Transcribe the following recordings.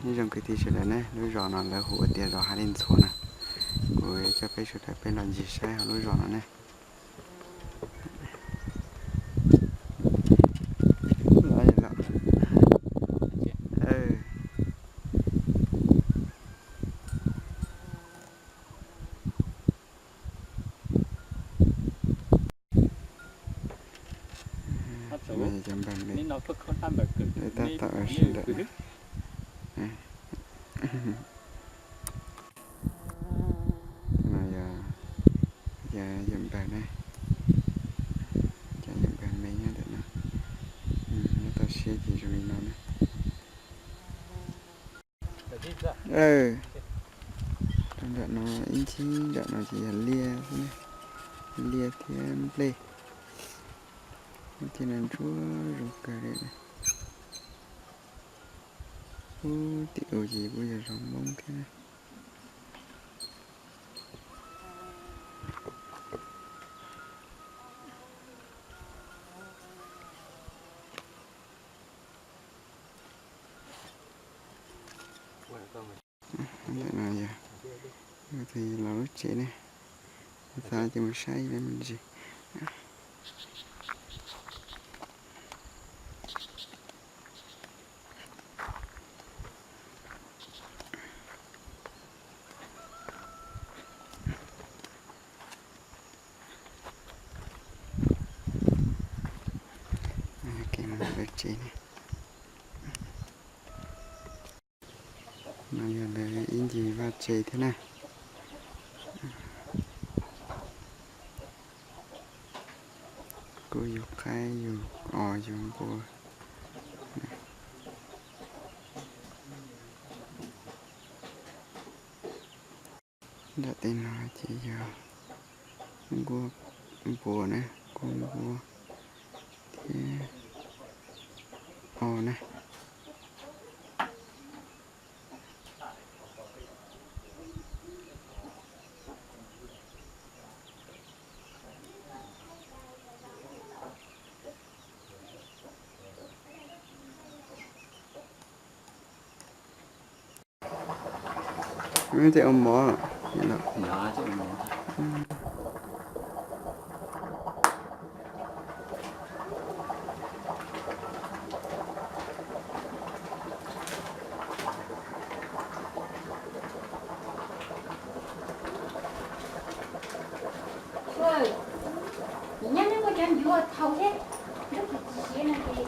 Nyob zoo kwv tij sawv daws ne, lub zos no lawv hu ua tias zos Hav Dej Ntxhuav na. Kuv coj peb sawv daws peb los ncig saib hauv lub zos no ne. Cov npawg me, lawv tab tom sawv ntawm no. Yog, yog yawm npawg ne, cov yawm npawg me nyob ntawm no, nyob toj siab ces zoo li no na. Rau nram no ib ncig nram no ces yog liaj xwb ne, liaj thiab nplej. Ib ncig no ntsuab zoo kawg li. Ub, tim ub ces kuj yog zos Hmoob thiab. Ntawm no yog, yog los lub tsev ne, xav ces mus saib ib pliag me ntsis. Kev mus lawv tsev ne. No yog lawv ib ncig vaj tsev thiab na. Kuj yug qaib yug os yug npua. Nram tej no ces yog nkuaj npua na, nkuaj npua thiab os na. Tej ua mov. Nyob neb muaj cov ncuav thaum thiab, lub kws tsis siav no ces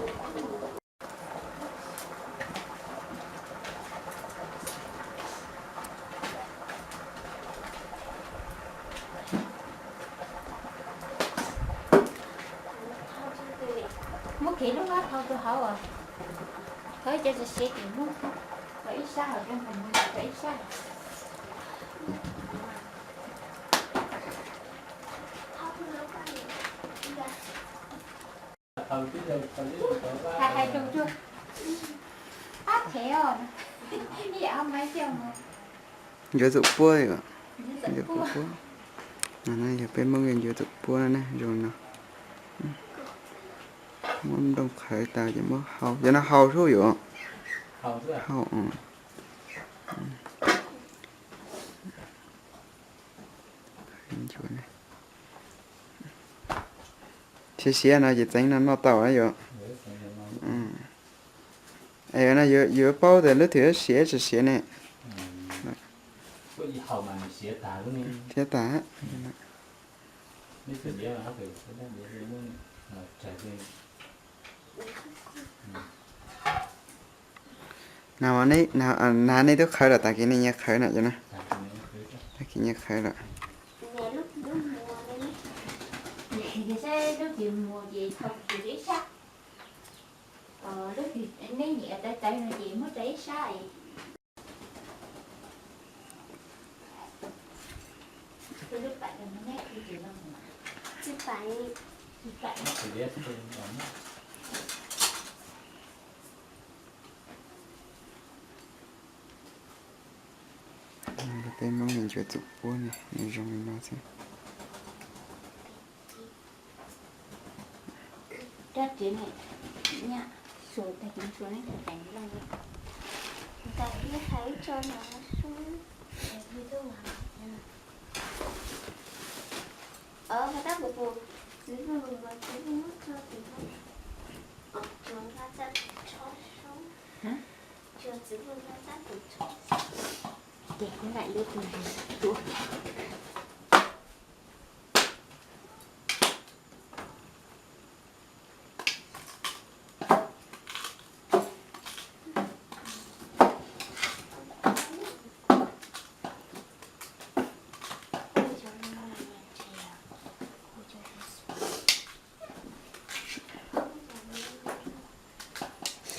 muab kev lub vab thau rau hauv os. Thau ib co tsis siav ces muab rau ib sab, rau ib sab. Hais hais rau rau. Ab, them os. Ib yam ob maiv coj mus. Ncuav txuam puab, ncuav txuam puab. No yog peb Hmoob yog ncuav txuam puab na, zoo no. Muab nplooj qhawv tas ces muab hau, cov no hau sub yuav. Hau. Siav siav no ces txeev no noj tau yuav. Es no yuav paub tias lub twg siav tsis siav ne. Siav tas. Nav, nej twb qhawv lawm, tag kis nej nyias qhawv na, tag kis nyias qhawv lawm. Peb Hmoob ncuav txuam puab ne, nws zoo li no xwb.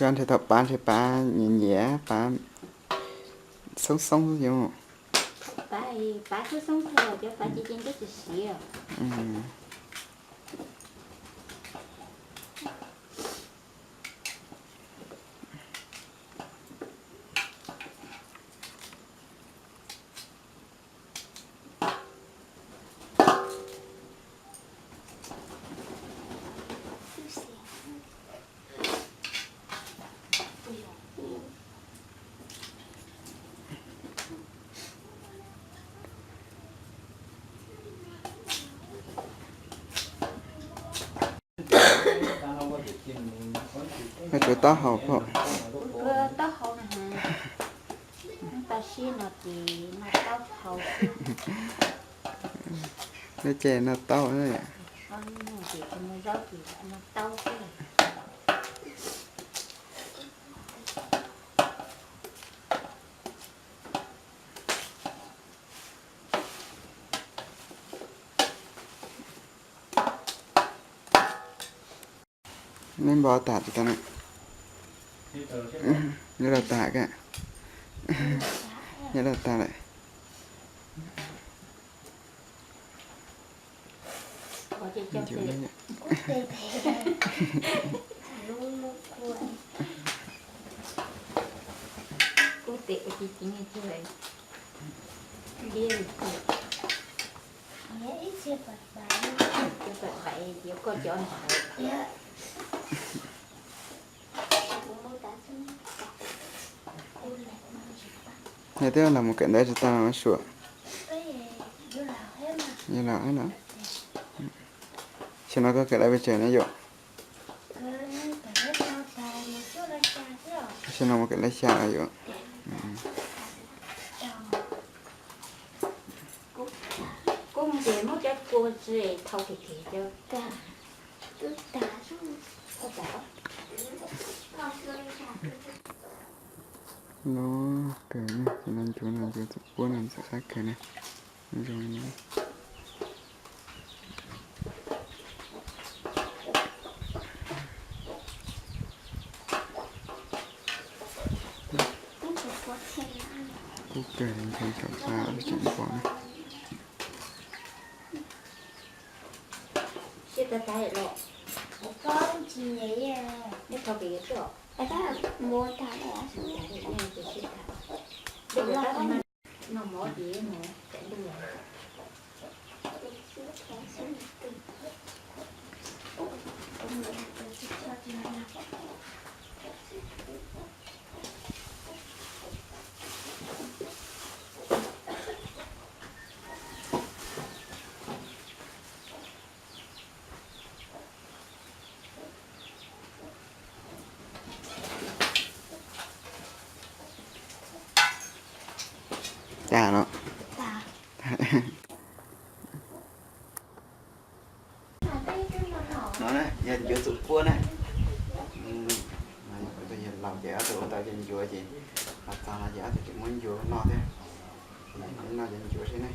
Cov nrhiav thaum pab nrhiav pab nyiam nyiam pab xoob xoob xwb. Pab, pab xoob xoob tag, cov pab ces ces ntuj tsis siav. Koj tsuav taub hau pom. Taub hau na, tab sis no ces no taub hau. Lub caij no taub. Ces mus zaub ces no taub xwb. Neb npau tas tsis tau na. Nyob rau tas ka. Nyob rau tas lawm. Yog twb los mus kawm ntawv tsis tau suav. Yog los, xyoo no koj kawm lawv pes tsawg ne yom? Xyoo no mus kawm lawv xya los yom? Kuv ces muab cov kua tsis thau kev kev cov. Loj kawg ne, no ncuav no ncuav txuas puab no txawm qab kawg ne. Zoo li no. Kub kawg li, ntshe thaum pab tseem pom na. Cas no. No na yog ncuav txuas puab na. Yog laus ces ob tug ua tau cov ncuav ces los txog no ces ob tug tseem muab ncuav no thiab. No cov ncuav xwb ne,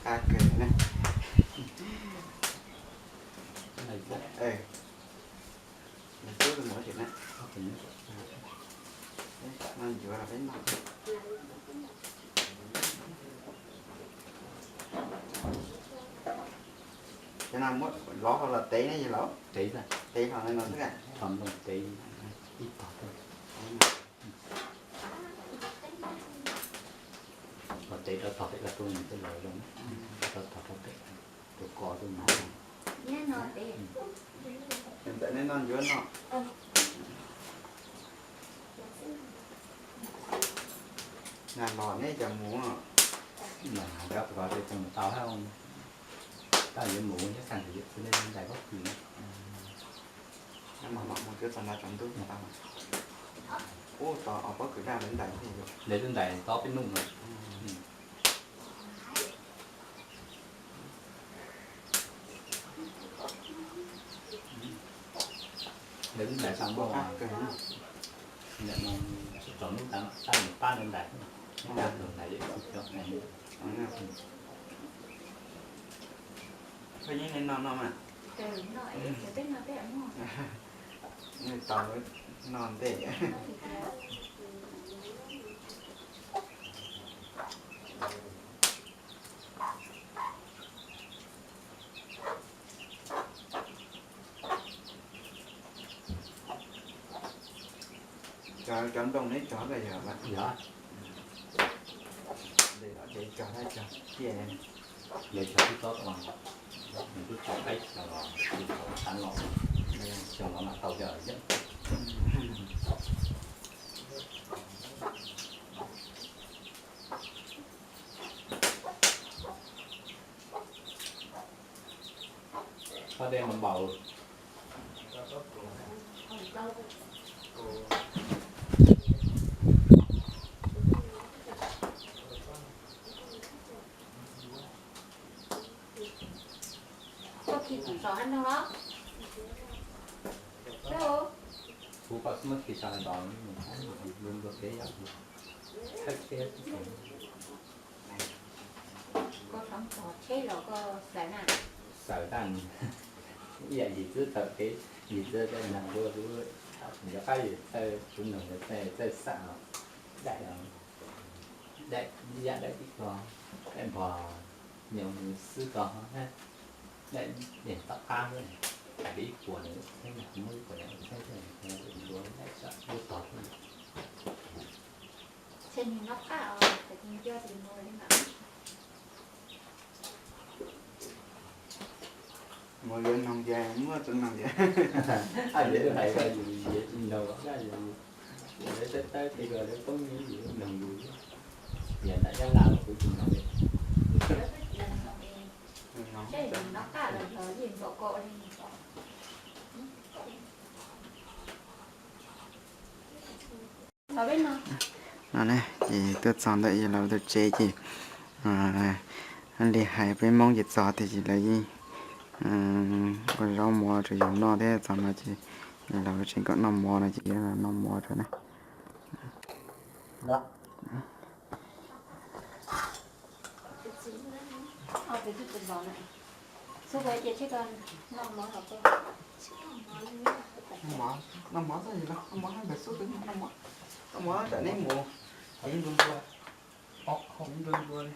qab kawg ne. Cov no muab lov hlo los tev ne yog laus? Tev hlo no xwb. Los tev rau tog pem, rau tus nws twb lawv zoo, rau tog rau pem, tus ko tus no. Ntawm nej noj ncuav no. Nag los neb cov mus, nag los cov mus tau, tau yuav mus nyob tag nrho xwb, nej lub ntais pob kws na. Mus twb txog nrad tsaus ntuj tau. Ub, tau ob pob kws daj lawv ntais thiab yom. Lawv lub ntais tob peb num no. Lawv lub ntais tau npaum, tau nub tas sab mus pab lawv ntais, nws tas tus ntais yam tsis cov ntais. Koj yeej no no mas. Nws tau no ntej. Cov, cov nplooj neb cog koj yog? Yog. Ntes los ces cog, cog tiaj. Ntes cog twb txob tau, nws twb tau qaib xyoo los, xyoo los mas tau cov yeeb. Koj dej mas npaum. Koj khi tus zos hab no los? Kuv koj xub muab khi sawv ntxov, nws ntuag kev yam, thaij tsheb. Koj xav mus tsheb los koj xav na? Xav tag, ib yam yim twb tawm kev, yim twb tawm nag ntua, kuv cov qab yim txawj, kuv noog txawj xam os. Daim, daim, yam daim tib ko, daim npog nyoos xwb ko, daim tom qab, daim ib puas na, muab ib puas na, daim tog. Mus yuav noog ces muaj tus noog ces. Yus hais ko yus yeej tsis noog, yus, yus, yus tawb tawb ces ko lawv poob nyiaj yus noog yus, tias nram Nyab Laj los kuv tsis noog li. No ne, ces tuaj txog ntawm yawg laus tus tsev ces li hais peb Hmoob ces txog tiag ces lawv yeej ua zaub mov rau yus noj thiab. Txog no ces yawg laus tseem kom noj mov no ces yawg laus noj mov rau na. Noj mov txog li los, noj mov, noj mov, noj mov, noj mov, noj mov, noj mov, noj mov, noj mov, noj mov, noj mov, noj mov, noj mov, noj mov, noj mov, noj mov, noj mov.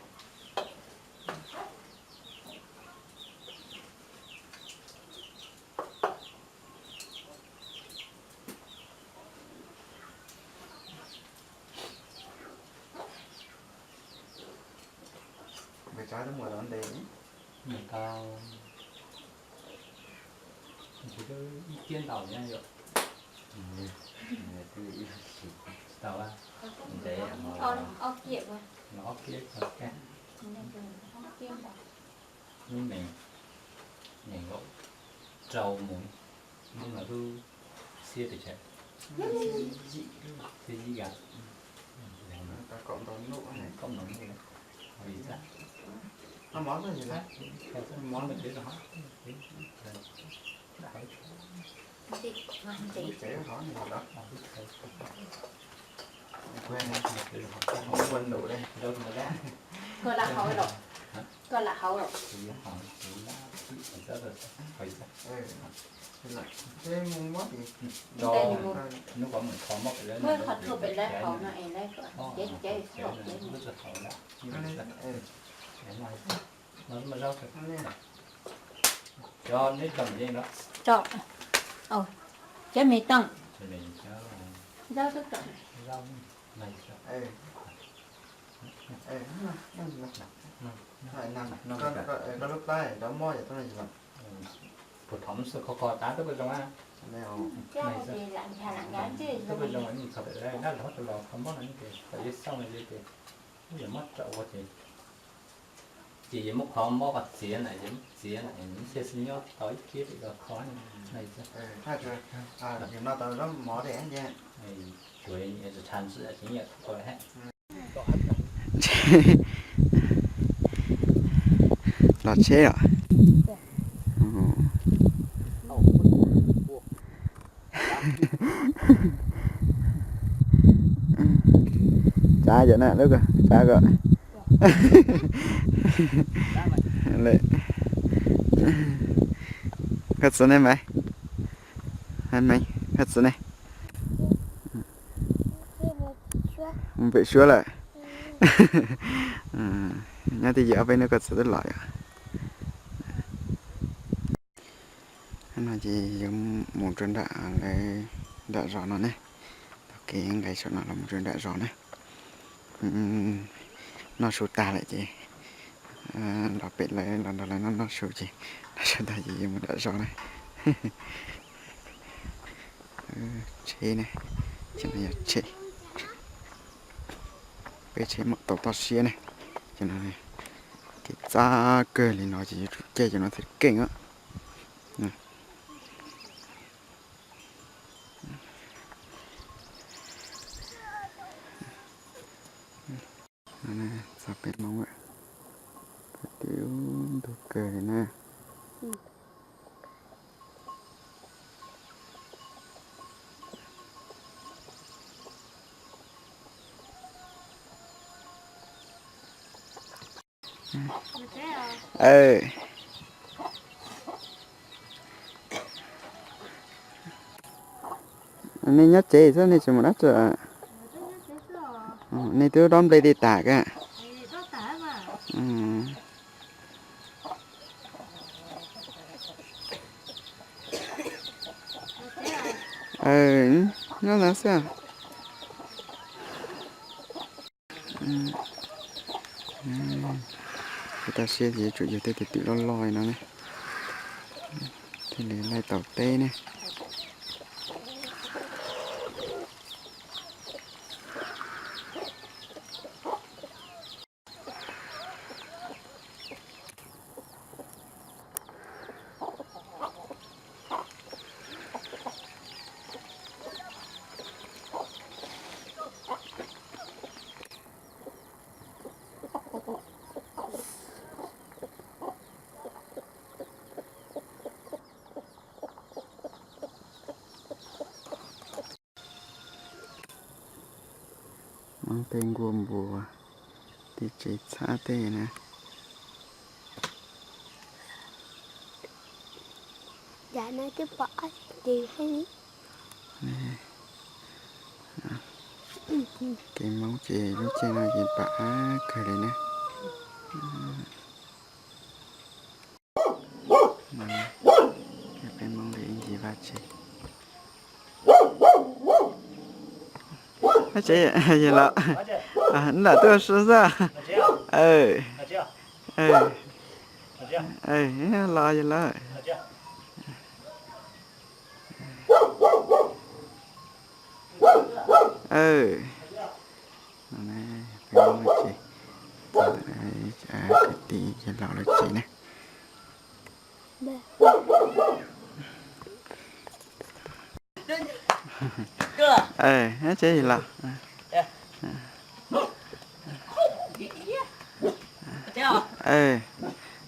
Nkawd tso twb muaj los ntes. Nkawd tso ib kiab ntau na yom. Tsis tau, ntes ob kiab, ob kiab. Lub nees, nees nkaum rau mus, lub no lub xiab pes tsawg? Xiab yim yam. Kaum ntau nub, kaum ntau nub. Noj mov txog, mov no ces Koj lam hauv lawm, koj lam hauv lawm. Muab qhov thuj pem lawv hauv no es lawv cev cev cev. Cov neb tau yeej los? Cov, cov me tooj. Zaub twb tau. Koj lub plab nrov mob yom, tau no yom. Puas thom xwb, kho kho tav twb puas zoo na. Tab sis zoo li txog dab laug los qhov mob no ces kom yawg xauj no ces yawg muab rau ua ces, ces yawg muab qhov mob ko txiav na, yawg muab txiav na, nws thiaj xwb nyob tau ib pliag pem ko qhov no. Los tsheb os. Tsav cov na, lub ko tsav ko. Koj txiv ne Maiv? Maiv, koj txiv ne? Mus pem suab lawm. Nyob twj ywm ob peb hnub koj txiv twb los yom. No ces yuav mus rau nram lawv nram zos no ne. Taug kev nqes saum no los mus rau nram zos na. Noj su tag lawm ces los pem lawv los nrog lawv noj noj su ces noj su tag ces yuav mus nram zos na. Tsheb ne, ces no yog tsheb, peb tsheb maum taus toj siab ne. Ces no kev txaj kawg li no ces yuav tsum caij ces no thiaj keej. Txog peb Hmoob lawm, twb ntug kawg li na. Nej nyob tsev xwb, nej tsis mus dab tsi? Nej twb dob nplej tej tas kag? Nyob ntawd xwb. Tsis tau siab ces yuav tsum yug tej tus twm loj loj li no ne, thiaj li laij tau teb ne. Hmoob tej nkuaj npua, tej tsev txhab tej na. Kev Hmoob ces lub caij no ces pam ab kawg li na. Peb Hmoob li ib ncig vaj tsev. Vaj tsev, yog los, lam tuaj ua si xwb. Los yog lawm. Peb Hmoob lub tsev, kwv tij yawg laus lub tsev na. Tsev los.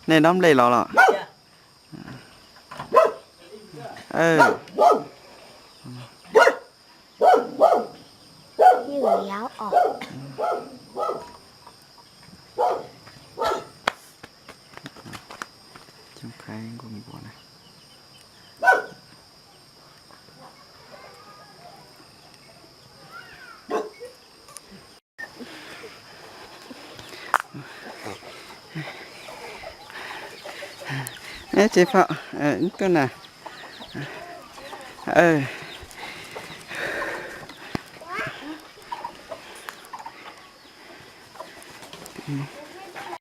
Nej dob nplej los los? Coob qhaib nkuaj npua na. Tsis pom tuaj na.